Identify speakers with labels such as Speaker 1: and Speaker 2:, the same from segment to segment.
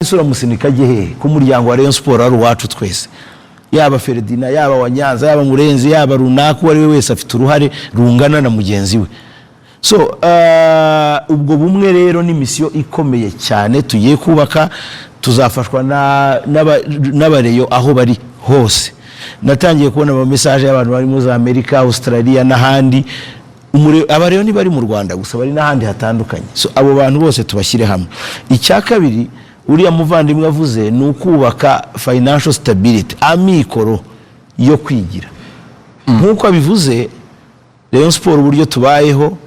Speaker 1: Ese uramusunika ajye hehe ko umuryango wa Rayon Sport ari uwacu twese? Yaba Ferdinand, yaba Wanyanza, yaba Murenzi, yaba runaka, uwo ari we wese afite uruhare rungana na mugenzi we. So ubwo bumwe rero ni mission ikomeye cyane tugiye kubaka. Tuzafashwa n'abareyo aho bari hose. Natangiye kubona ama message y'abantu bari muri za Amerika, Australia n'ahandi. Abareyo ntibari mu Rwanda gusa, bari n'ahandi hatandukanye. So abo bantu bose tubashyire hamwe. Icya kabiri uriya muvandimwe avuze ni ukubaka financial stability, amikoro yo kwigira. Nk'uko abivuze, Rayon Sport uburyo tubayeho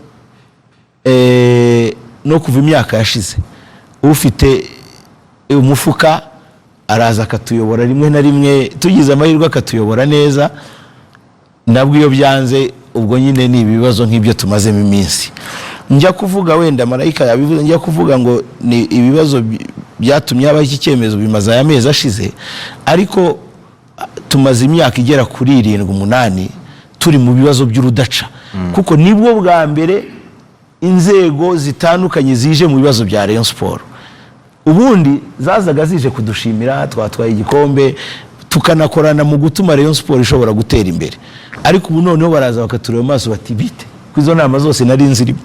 Speaker 1: no kuva imyaka yashize, ufite umufuka araza akatuyobora. Rimwe na rimwe tugize amahirwe akatuyobora neza, nabwo iyo byanze ubwo nyine ni ibibazo nk'ibyo tumazemo iminsi. Njya kuvuga, wenda Marayika yabivuze, njya kuvuga ngo ni ibibazo byatumye habaho iki cyemezo bimaze aya mezi ashize, ariko tumaze imyaka igera kuri 7, 8 turi mu bibazo by'urudaca, kuko nibwo bwa mbere inzego zitandukanye zije mu bibazo bya Rayon Sport. Ubundi zazaga zije kudushimira twatwaye igikombe, tukanakorana mu gutuma Rayon Sport ishobora gutera imbere. Ariko ubu noneho baraza bakatureba mu maso bati: "Bite ko izo nama zose nari nzirimo,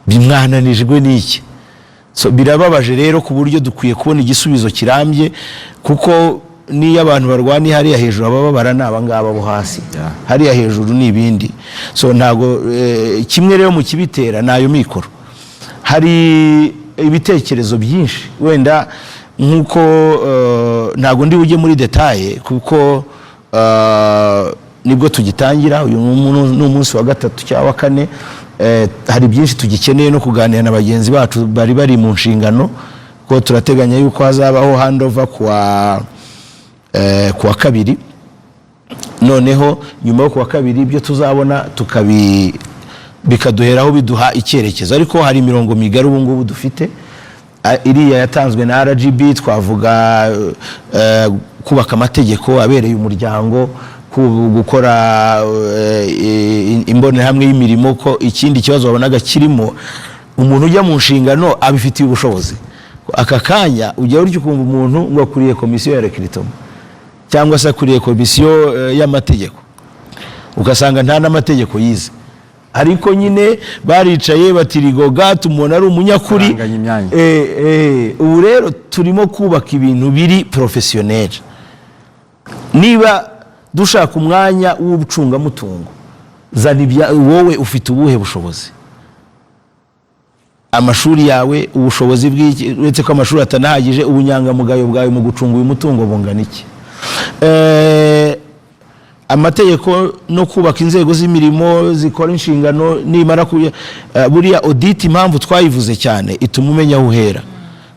Speaker 1: bimwananijwe n'iki?" So birababaje rero, ku buryo dukwiye kubona igisubizo kirambye, kuko niyo abantu barwaniye hariya hejuru, abababara ni abangaba bo hasi. Hariya hejuru ni ibindi. So ntago kimwe rero mu kibitera ni ayo mikoro. Hari ibitekerezo byinshi, wenda nk'uko ntago ndi bujye muri détails kuko nibwo tugitangira. Uyu ni umunsi wa gatatu cyangwa wa kane. Hari byinshi tugikeneye no kuganira na bagenzi bacu bari mu nshingano, ko turateganya yuko hazabaho handover kuwa kabiri. Noneho nyuma yo kuwa kabiri ibyo tuzabona bikaduheraho biduha icyerekezo. Ariko hari imirongo migari ubu ngubu dufite. Iriya yatanzwe na RGB, twavuga kubaka amategeko abereye umuryango, gukora imbonerahamwe y'imirimo, ko ikindi kibazo wabonaga kirimo, umuntu ujya mu nshingano abifitiye ubushobozi. Aka kanya ujya urya ukumva umuntu ngo akuriye komisiyo ya recrutement cyangwa se akuriye komisiyo y'amategeko, ugasanga nta n'amategeko yize, ariko nyine baricaye batirigoga tumubona ari umunyakuri.
Speaker 2: Aranganya imyanya.
Speaker 1: Ubu rero turimo kubaka ibintu biri professionnel. Niba dushaka umwanya w'ubucungamutungo, zana wowe ufite ubuhe bushobozi, amashuri yawe, ubushobozi bw'iki, uretse ko amashuri atanahagije, ubunyangamugayo bwawe mu gucunga uyu mutungo bungana iki? Amategeko no kubaka inzego z'imirimo zikora inshingano nimara buriya audit, impamvu twayivuze cyane, ituma umenya aho uhera,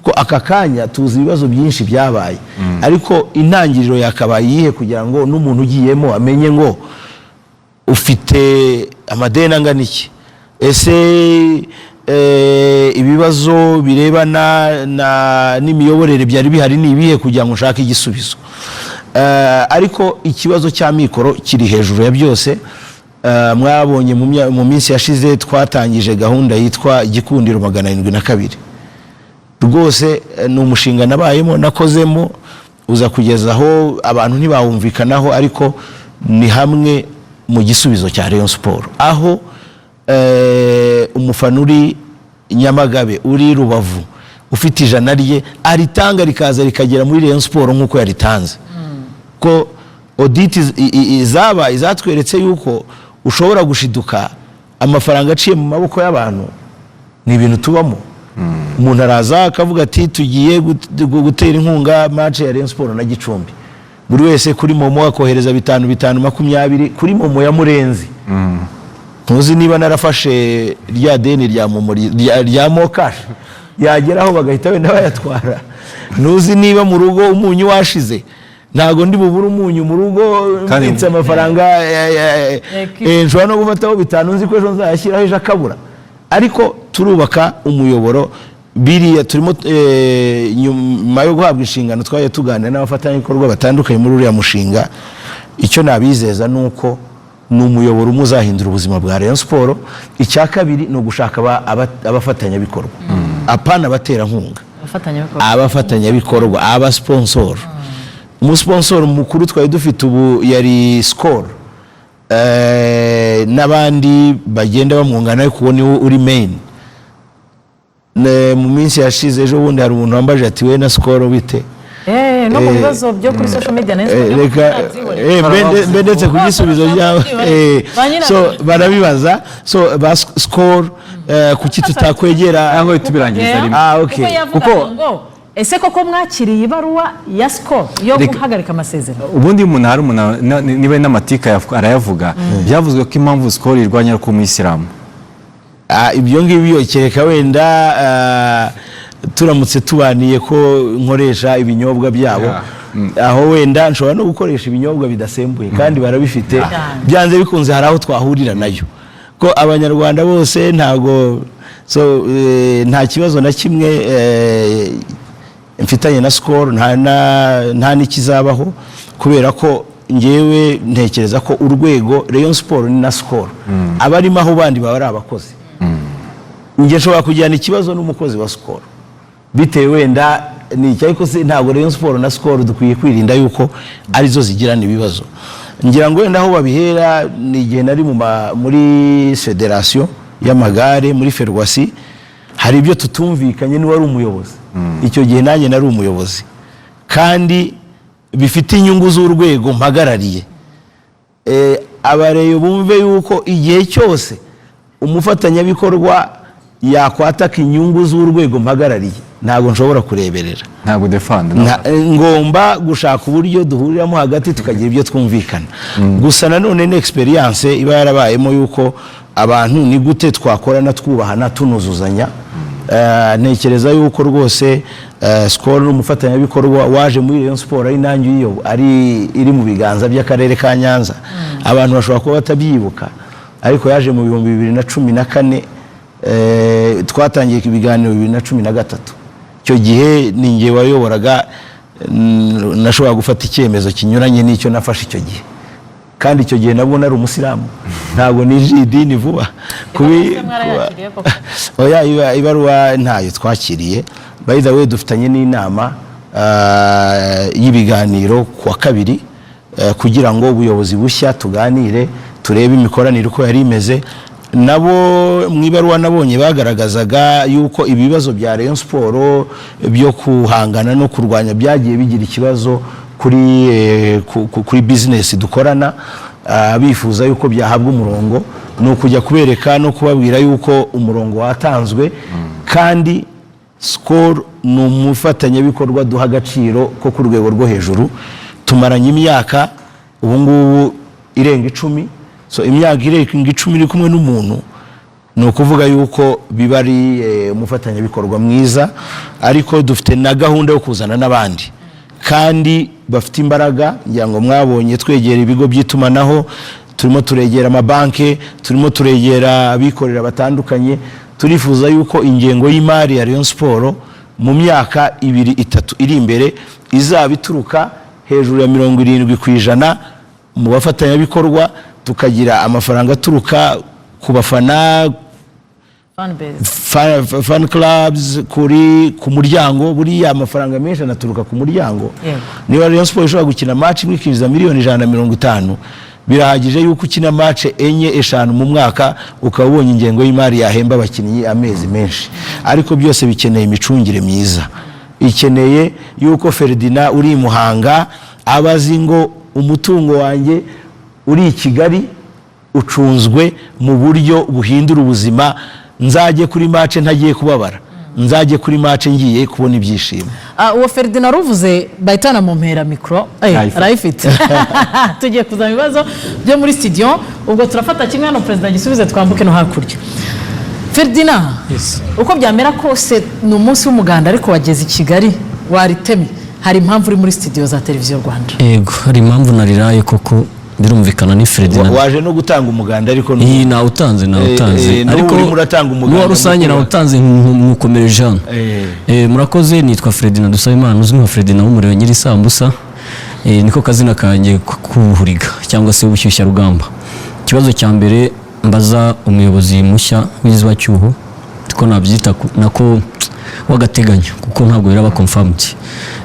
Speaker 1: ko aka kanya tuzi ibibazo byinshi byabaye, ariko intangiriro yakabaye iyihe kugira ngo n'umuntu ugiyemo amenye ngo ufite amadeni angana iki? Ese ibibazo birebana n'imiyoborere byari bihari ni ibihe, kugira ngo ushake igisubizo? Ariko ikibazo cy'amikoro kiri hejuru ya byose. Mwabonye mu minsi yashize twatangije gahunda yitwa Gikundiro 702. Rwose ni umushinga nabayemo, nakozemo, uza kugeza aho abantu ntibawumvikanaho, ariko ni hamwe mu gisubizo cya Rayon Sport, aho umufana uri Nyamagabe, uri Rubavu, ufite 100 rye aritanga rikaza rikagera muri Rayon Sport nk'uko yaritanze. Ko audit zabaye zatweretse yuko ushobora gushiduka amafaranga aciye mu maboko y'abantu. Ni ibintu tubamo. Umuntu araza akavuga ati: "Tugiye gutera inkunga match ya Rayon Sport na Gicumbi." Buri wese kuri MoMo akohereza 5 5, 20 kuri MoMo ya Murenzi. Ntuzi niba narafashe rya deni rya MoMo, rya MoKash, yageraho bagahita wenda bayatwara. Ntuzi niba mu rugo umunyu washize. Ntabwo ndi bubure umunyu mu rugo mbitse amafaranga nshobora no gufataho 5 nzi ko ejo nzayashyiraho, ejo akabura. Ariko turubaka umuyoboro. Biriya turimo, nyuma yo guhabwa inshingano twagiye tuganira n'abafatanyabikorwa batandukanye muri uriya mushinga. Icyo nabizeza ni uko ni umuyoboro umwe uzahindura ubuzima bwa Rayon Sport. Icya kabiri ni ugushaka abafatanyabikorwa, apana abaterankunga.
Speaker 2: Abafatanyabikorwa.
Speaker 1: Abafatanyabikorwa, abasponsor. Umusponsor mukuru twari dufite ubu yari Skol, n'abandi bagenda bamwungana, ariko uwo niwe uri main. Mu minsi yashize, ejo bundi, hari umuntu wambaje ati: "We na Skol bite?"
Speaker 2: No mu bibazo byo kuri social media na
Speaker 1: Reka mbe ndetse ku gisubizo byabo.
Speaker 2: Ba nyirabyo.
Speaker 1: So barabibaza, so ba Skol, kuki tutakwegera
Speaker 3: Cyangwa tubirangiriza rimwe.
Speaker 1: Ah, okay.
Speaker 2: Kuko yavugaga ngo: "Ese koko mwakiriye ibaruwa ya Skol yo guhagarika amasezerano?"
Speaker 3: Ubundi iyo umuntu hari umuntu niba ari n'amatika arayavuga. Byavuzwe ko impamvu Skol irwanya ari uko umuyisilamu.
Speaker 1: Ah, ibyo ngibyo kereka wenda turamutse tubaniye ko nkoresha ibinyobwa byabo. Aho wenda nshobora no gukoresha ibinyobwa bidasembuye kandi barabifite. Byanze bikunze hari aho twahurira nayo, ko Abanyarwanda bose ntago. So nta kibazo na kimwe mfitanye na Skol, nta n'ikizabaho, kubera ko ngewe ntekereza ko urwego Rayon Sport ni na Skol, abarimo aho bandi baba ari abakozi. Njye nshobora kugirana ikibazo n'umukozi wa Skol bitewe wenda ni iki, ariko se ntabwo Rayon Sport na Skol dukwiye kwirinda yuko arizo zigirana ibibazo. Ngira ngo wenda aho babihera ni igihe nari muri federasiyo y'amagare, muri Ferwacy, hari ibyo tutumvikanye n'uwari umuyobozi icyo gihe. Nanjye nari umuyobozi kandi bifite inyungu z'urwego mpagarariye. Abareyo bumve yuko igihe cyose umufatanyabikorwa yakwataka inyungu z'urwego mpagarariye, ntabwo nshobora kureberera.
Speaker 3: Ntabwo defanda.
Speaker 1: Ngomba gushaka uburyo duhuriramo hagati, tukagira ibyo twumvikana. Gusa nanone ni experience iba yarabayemo yuko abantu ni gute twakorana twubahana, tunuzuzanya. Ntekereza yuko rwose Skol ni umufatanyabikorwa waje muri Rayon Sport ari nanjye ari iri mu biganza by'akarere ka Nyanza. Abantu bashobora kuba batabyibuka, ariko yaje mu 2014. Twatangiye ibiganiro 2013. Icyo gihe ni njye wayoboraga, nashobora gufata icyemezo kinyuranye n'icyo nafashe icyo gihe, kandi icyo gihe nabwo nari umusilamu, ntabwo ninjiye idini vuba.
Speaker 2: Ibaruwa mwarayakiriye koko?
Speaker 1: Oya, ibaruwa ntayo twakiriye. By the way, dufitanye n'inama y'ibiganiro ku wa kabiri, kugira ngo ubuyobozi bushya tuganire, turebe imikoranire uko yari imeze. Nabo mu ibaruwa nabonye bagaragazaga yuko ibibazo bya Rayon Sport byo kuhangana no kurwanya byagiye bigira ikibazo kuri business dukorana, bifuza yuko byahabwa umurongo. Ni ukujya kubereka no kubabwira yuko umurongo watanzwe, kandi Skol ni umufatanyabikorwa duha agaciro ko ku rwego rwo hejuru. Tumaranye imyaka ubu ngubu irenga 10. So imyaka irenga 10 iri kumwe n'umuntu, ni ukuvuga yuko biba ari umufatanyabikorwa mwiza. Ariko dufite na gahunda yo kuzana n'abandi kandi bafite imbaraga. Ngira ngo mwabonye twegera ibigo by'itumanaho, turimo turegera amabanki, turimo turegera abikorera batandukanye. Turifuza yuko ingengo y'imari ya Rayon Sport mu myaka 2, 3 iri imbere izaba ituruka hejuru ya 70% mu bafatanyabikorwa, tukagira amafaranga aturuka ku bafana,
Speaker 2: Fan base.
Speaker 1: Fan clubs, kuri ku muryango. Buriya amafaranga menshi anaturuka ku muryango. Niba Rayon Sport ishobora gukina match imwe ikinjiza miliyoni 150, birahagije yuko ukina match enye, eshanu mu mwaka, ukaba ubonye ingengo y'imari yahemba abakinnyi amezi menshi. Ariko byose bikeneye imicungire myiza, ikeneye yuko Ferdinand uri i Muhanga aba azi ngo umutungo wanjye uri i Kigali ucunzwe mu buryo buhindura ubuzima, nzajye kuri match ntagiye kubabara, nzajye kuri match ngiye kubona ibyishimo.
Speaker 2: Ah, uwo Ferdinand aruvuze, bahita banamumpera mikoro.
Speaker 3: Arayifite.
Speaker 2: Arayifite. Tugiye kuzana ibibazo byo muri studio, ubwo turafata kimwe hano, perezida gisubize, twambuke no hakurya. Ferdinand, uko byamera kose ni umunsi w'umuganda, ariko wageze i Kigali waritemye. Hari impamvu uri muri studio za Televiziyo Rwanda.
Speaker 4: Yego, hari impamvu nariraye koko, birumvikana ni Ferdinand.
Speaker 1: Waje no gutanga umuganda ariko
Speaker 4: Iyi nawutanze, nawutanze.
Speaker 1: N'ubu
Speaker 4: Ariko
Speaker 1: urimo uratanga umuganda
Speaker 4: n'uwa rusange
Speaker 1: mukuru.
Speaker 4: Nawutanze, nywukomereje hano. Murakoze, nitwa Ferdinand Dusabimana, uzwi nka Ferdinand w'umuriro nyiri sambusa. Niko kazina kanjye k'ubuhuriga cyangwa se ubushyushyarugamba. Ikibazo cya mbere mbaza umuyobozi mushya w'inzibacyuho, Ko nabyita nako w'agateganyo, kuko ntabwo biraba confirmed.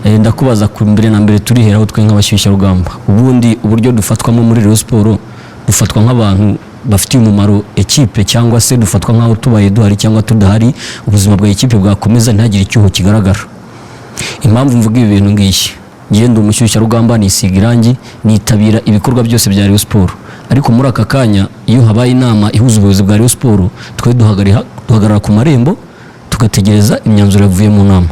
Speaker 4: Ndakubaza ku mbere na mbere, turiheraho twe nk'abashyushyarugamba, ubundi uburyo dufatwamo muri Rayon Sport, dufatwa nk'abantu bafitiye umumaro ekipe, cyangwa se dufatwa nk'aho tubaye duhari cyangwa tudahari ubuzima bwa ekipe bwakomeza, ntihagire icyuho kigaragara? Impamvu mvuga ibi bintu ngiyi, ngiye ndi umushyushyarugamba, nisiga irangi, nitabira ibikorwa byose bya Rayon Sport, ariko muri aka kanya iyo habaye inama ihuza ubuyobozi bwa Rayon Sport, twe duhagarara ku marembo tugategereza imyanzuro yavuye mu nama.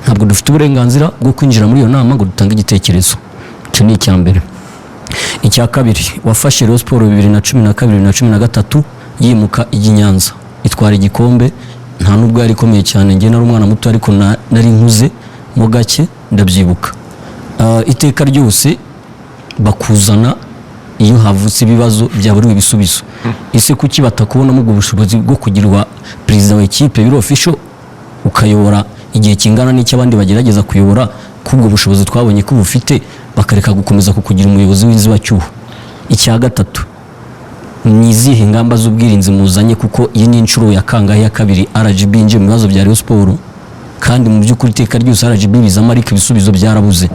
Speaker 4: Ntabwo dufite uburenganzira bwo kwinjira muri iyo nama ngo dutange igitekerezo. Icyo ni icya mbere. Icya kabiri, wafashe Rayon Sport 2012, 2013, yimuka ijya i Nyanza, itwara igikombe. Nta nubwo yari ikomeye cyane, njye nari umwana muto, ariko nari nkuze mo gake, ndabyibuka. Iteka ryose bakuzana iyo havutse ibibazo byaburiwe ibisubizo. Ese kuki batakubonamo ubwo bushobozi bwo kugirwa perezida wa ekipe biri official, ukayobora igihe kingana n'icyo abandi bagerageza kuyobora, k'ubwo bushobozi twabonye ko bufite, bakareka gukomeza kukugira umuyobozi w'inzibacyuho? Icya gatatu, ni izihe ngamba z'ubwirinzi muzanye? Kuko iyi ni inshuro ya kangahe, ya kabiri RGB yinjiye mu bibazo bya Rayon Sport, kandi mu by'ukuri iteka ryose RGB bizamo ariko ibisubizo byarabuze.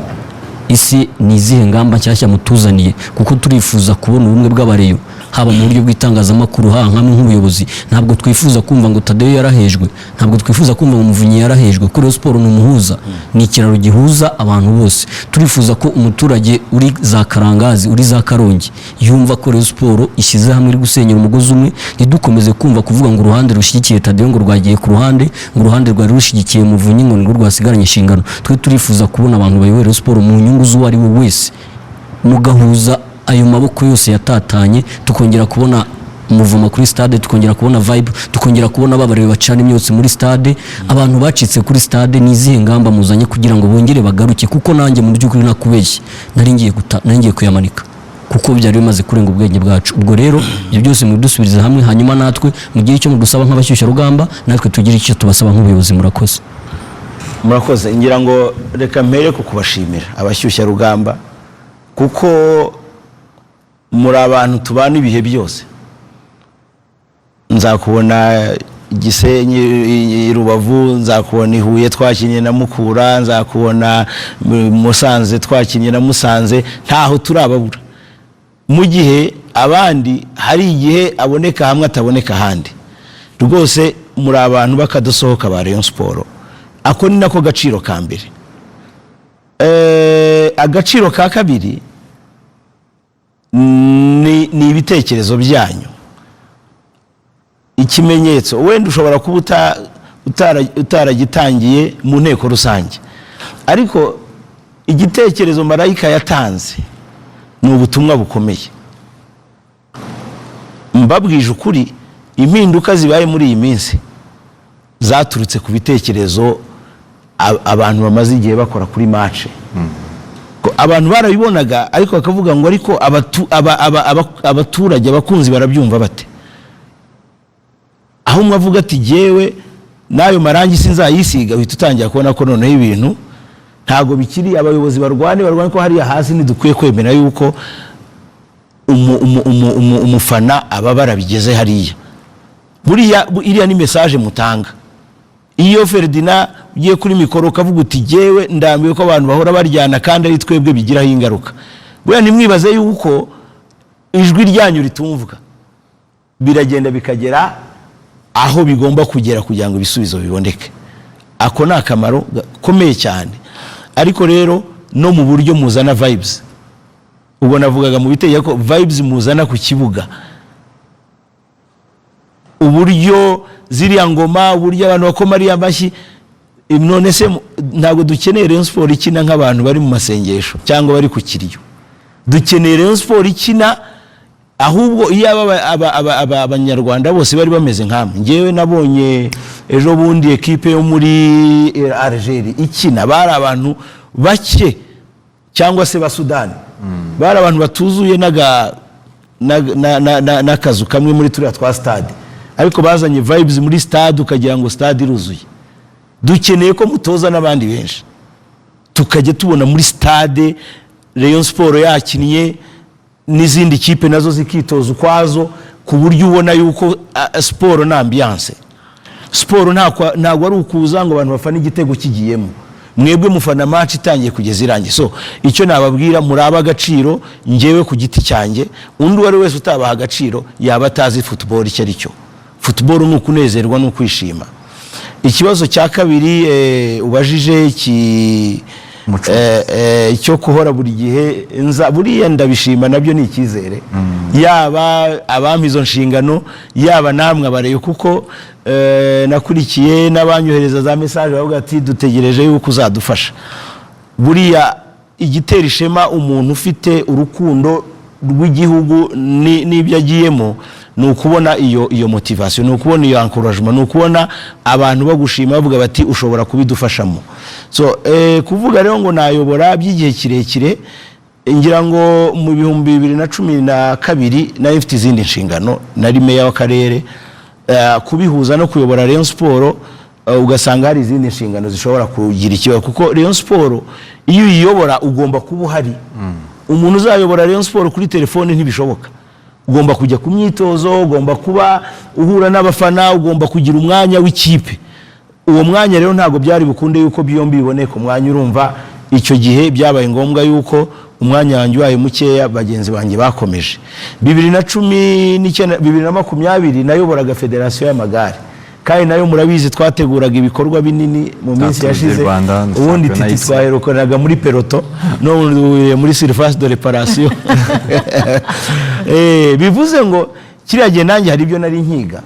Speaker 4: Isi ni izihe ngamba nshyashya mutuzaniye? Kuko turifuza kubona ubumwe bw'abareyo, haba mu buryo bw'itangazamakuru, haba nkamwe nk'ubuyobozi. Ntabwo twifuza kumva ngo Tadeyo yarahejwe, ntabwo twifuza kumva ngo Muvunyi yarahejwe, kuko Rayon Sport ni umuhuza, ni ikiraro gihuza abantu bose. Turifuza ko umuturage uri za Karangazi, uri za Karongi, yumva ko Rayon Sport ishyize hamwe, iri gusenyera umugozi umwe. Ntidukomeze kumva kuvuga ngo uruhande rushyigikiye Tadeyo ngo rwagiye ku ruhande, ngo uruhande rwari rushyigikiye Muvunyi ngo nirwo rwasigaranye inshingano. Twe turifuza kubona abantu bayoboye Rayon Sport mu nyungu z'uwo ari we wese, mugahuza ayo maboko yose yatatanye, tukongera kubona umuvuma kuri stade, tukongera kubona vibe, tukongera kubona babarebe bacana imyotsi muri stade. Abantu bacitse kuri stade, ni izihe ngamba muzanye kugira ngo bongere bagaruke? Kuko nanjye mu by'ukuri nakubeshye, nari ngiye guta, nari ngiye kuyamanika, kuko byari bimaze kurenga ubwenge bwacu. Ubwo rero ibyo byose mubidusubirize hamwe, hanyuma natwe mugire icyo mudusaba nk'abashyushyarugamba, natwe tugire icyo tubasaba nk'ubuyobozi. Murakoze.
Speaker 1: Murakoze. Ngira ngo reka mpere ku kubashimira abashyushyarugamba, kuko muri abantu tubana ibihe byose. Nzakubona Gisenyi, i Rubavu, nzakubona i Huye twakinnye na Mukura, nzakubona Musanze twakinnye na Musanze, ntaho turababura, mu gihe abandi hari igihe aboneka hamwe ataboneka ahandi. Rwose muri abantu bakadusohoka ba Rayon Sport, ako ni nako gaciro ka mbere. Agaciro ka kabiri ni ibitekerezo byanyu. Ikimenyetso wenda ushobora kuba utaragitangiye mu nteko rusange, ariko igitekerezo Marayika yatanze ni ubutumwa bukomeye. Mbabwije ukuri, impinduka zibaye muri iyi minsi zaturutse ku bitekerezo abantu bamaze igihe bakora kuri match. Ko abantu barabibonaga, ariko bakavuga ngo ariko abaturage, abakunzi barabyumva bate? Aho umwe avuga ati: "Jyewe n'ayo marangi sinzayisiga," uhita utangira kubona ko noneho ibintu ntabwo bikiri abayobozi barwane barwane, ko hariya hasi ntidukwiye kwemera yuko umufana ababara bigeze hariya. Buriya iriya ni message mutanga. Iyo Ferdinand ugiye kuri mikoro ukavuga uti: "Jyewe ndambiwe ko abantu bahora baryana kandi ari twebwe bigiraho ingaruka," buriya ntimwibaze yuko ijwi ryanyu ritumvwa. Biragenda bikagera aho bigomba kugera kugira ngo ibisubizo biboneke. Ako ni akamaro gakomeye cyane. Ariko rero no mu buryo muzana vibes, ubwo navugaga mu bitegeko, vibes muzana ku kibuga, uburyo ziriya ngoma, uburyo abantu bakoma ariya mashyi. None se ntabwo dukeneye Rayon Sport ikina nk'abantu bari mu masengesho cyangwa bari ku kiriyo. Dukeneye Rayon Sport ikina. Ahubwo iyo abanyarwanda bose bari bameze nkamwe. Ngewe nabonye ejo bundi ekipe yo muri Algeria ikina, bari abantu bake, cyangwa se ba Sudani, bari abantu batuzuye n'akazu kamwe muri turiya twa stade, ariko bazanye vibes muri stade ukagira ngo stade iruzuye. Dukeneye ko mutoza n'abandi benshi, tukajya tubona muri stade Rayon Sport yakinnye, n'izindi kipe nazo zikitoza ukwazo, ku buryo ubona yuko siporo ni ambiance. Siporo ntabwo ari ukuza ngo abantu bafane igitego kigiyemo. Mwebwe mufana match itangiye kugeza irangiye. So icyo nababwira, murabe agaciro. Njyewe ku giti cyanjye, undi uwo ari we wese utabaha agaciro yaba atazi football icyo ari cyo. Football ni ukunezerwa, ni ukwishima. Ikibazo cya kabiri ubajije ki
Speaker 3: Umuco.
Speaker 1: Cyo kuhora buri gihe nza, buriya ndabishima, nabyo ni icyizere, yaba abampa izo nshingano, yaba namwe abareyo, kuko nakurikiye n'abanyohereza za message bavuga ati: "Dutegereje yuko uzadufasha." Buriya igitera ishema umuntu ufite urukundo rw'igihugu n'ibyo agiyemo ni ukubona iyo motivation, ni ukubona iyo encouragement, ni ukubona abantu bagushima bavuga bati: "Ushobora kubidufashamo." So kuvuga rero ngo nayobora by'igihe kirekire, ngira ngo mu 2012 nari mfite izindi nshingano, nari meya w'akarere. Kubihuza no kuyobora Rayon Sport, ugasanga hari izindi nshingano zishobora kugira ikibazo, kuko Rayon Sport iyo uyiyobora ugomba kuba uhari. Umuntu uzayobora Rayon Sport kuri telefone ntibishoboka. Ugomba kujya ku myitozo, ugomba kuba uhura n'abafana, ugomba kugira umwanya w'ikipe. Uwo mwanya rero ntabwo byari bukunde yuko byombi biboneka umwanya. Urumva icyo gihe byabaye ngombwa yuko umwanya wanjye ubaye mukeya, bagenzi banjye bakomeje. 2019, 2020 nayoboraga federasiyo y'amagare, kandi nayo murabizi twateguraga ibikorwa binini mu minsi
Speaker 3: Tour du
Speaker 1: yashize.
Speaker 3: Rwanda,
Speaker 1: Ubundi
Speaker 3: shampiyona
Speaker 1: Titi
Speaker 3: y'isi.
Speaker 1: twaherukoraga muri peloton, none duhuriye muri surface de réparation. Bivuze ngo kiriya gihe nanjye hari ibyo nari nkiga.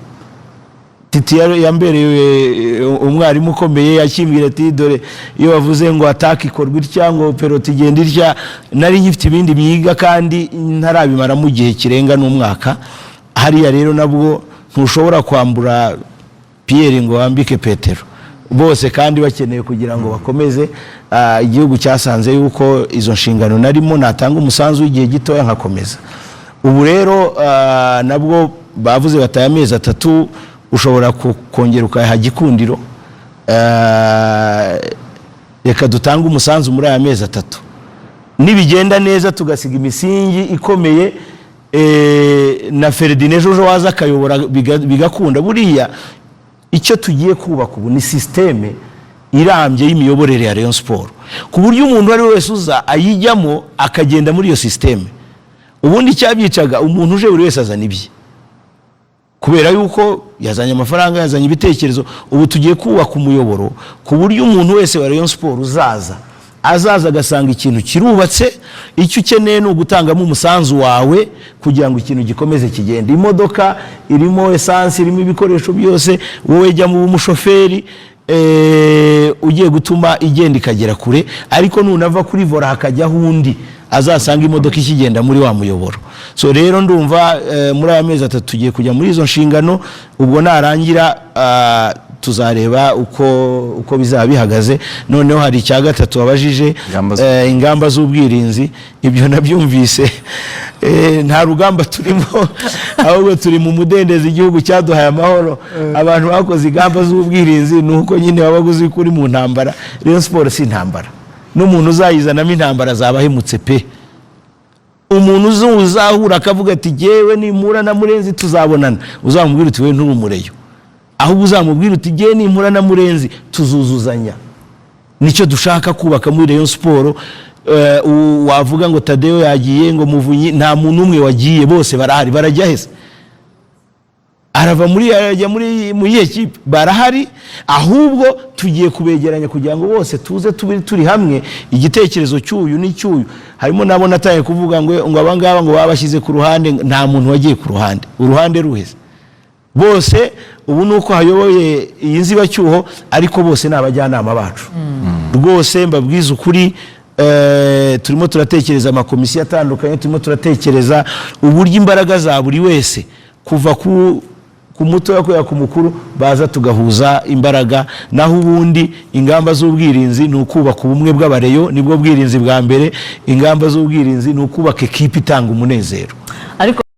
Speaker 1: Titi yambereye umwarimu ukomeye, akimbwira ati: "Dore iyo bavuze ngo attaque ikorwa itya, ngo peloton igenda itya." Nari nkifite ibindi myiga kandi ntarabimaramo igihe kirenga n'umwaka. Hariya rero nabwo ntushobora kwambura Pierre ngo wambike Petero, bose kandi bakeneye kugira ngo bakomeze. Igihugu cyasanze yuko izo nshingano narimo natanga umusanzu w'igihe gitoya nkakomeza. Ubu rero nabwo bavuze bataye amezi 3, ushobora kongera ukayaha Gikundiro. Reka dutange umusanzu muri aya mezi 3, nibigenda neza tugasiga imisingi ikomeye, na Ferdinand ejo waza akayobora bigakunda. Buriya icyo tugiye kubaka ubu ni système irambye y'imiyoborere ya Rayon Sport, ku buryo umuntu uwo ari we wese uza ayijyamo akagenda muri iyo système. Ubundi icyabyicaga, umuntu uje buri wese azana ibye, kubera yuko yazanye amafaranga, yazanye ibitekerezo. Ubu tugiye kubaka umuyoboro ku buryo umuntu wese wa Rayon Sport uzaza, azaza agasanga ikintu kirubatse. Icyo ukeneye ni ugutangamo umusanzu wawe kugira ngo ikintu gikomeze kigende. Imodoka irimo essence, irimo ibikoresho byose, wowe jya mu umushoferi ugiye gutuma igenda ikagera kure. Ariko nunava kuri volant hakajyaho undi, azasanga imodoka ikigenda muri wa muyoboro. So rero ndumva muri aya mezi 3 tugiye kujya muri izo nshingano. Ubwo narangira, tuzareba uko bizaba bihagaze. Noneho hari icya gatatu wabajije,
Speaker 3: Ingamba
Speaker 1: ingamba z'ubwirinzi. Ibyo nabyumvise. Nta rugamba turimo, ahubwo turi mu mudendezo. Igihugu cyaduhaye amahoro. Abantu bakoze ingamba z'ubwirinzi ni uko nyine waba uzi ko uri mu ntambara. Rayon Sport si intambara, n'umuntu uzayizanamo intambara azaba ahemutse pe. Umuntu uzahura akavuga ati: "Jyewe nimpura na Murenzi tuzabonana," uzamubwira uti: "We nturi umureyo." Ahubwo uzamubwira uti: "Jyewe nimpura na Murenzi tuzuzuzanya." Nicyo dushaka kubaka muri Rayon Sport. Wavuga ngo Tadeyo yagiye, ngo Muvunyi, nta muntu umwe wagiye, bose barahari. Barajya hese? Arava muri, arajya muri mu iyihe kipe? Barahari, ahubwo tugiye kubegeranya kugira ngo bose tuze tube turi hamwe. Igitekerezo cy'uyu n'icy'uyu harimo nabo nataye kuvuga ngo abangaba ngo babashyize ku ruhande. Nta muntu wagiye ku ruhande. Uruhande ruheze? Bose ubu ni uko hayoboye iyi nzibacyuho, ariko bose ni abajyanama bacu rwose. Mbabwize ukuri, turimo turatekereza amakomisiyo atandukanye, turimo turatekereza uburyo imbaraga za buri wese, kuva ku mutoya kugera ku mukuru, baza tugahuza imbaraga. Naho ubundi ingamba z'ubwirinzi ni ukubaka ubumwe bw'abareyo, nibwo bwirinzi bwa mbere. Ingamba z'ubwirinzi ni ukubaka ekipa itanga umunezero.
Speaker 2: Ariko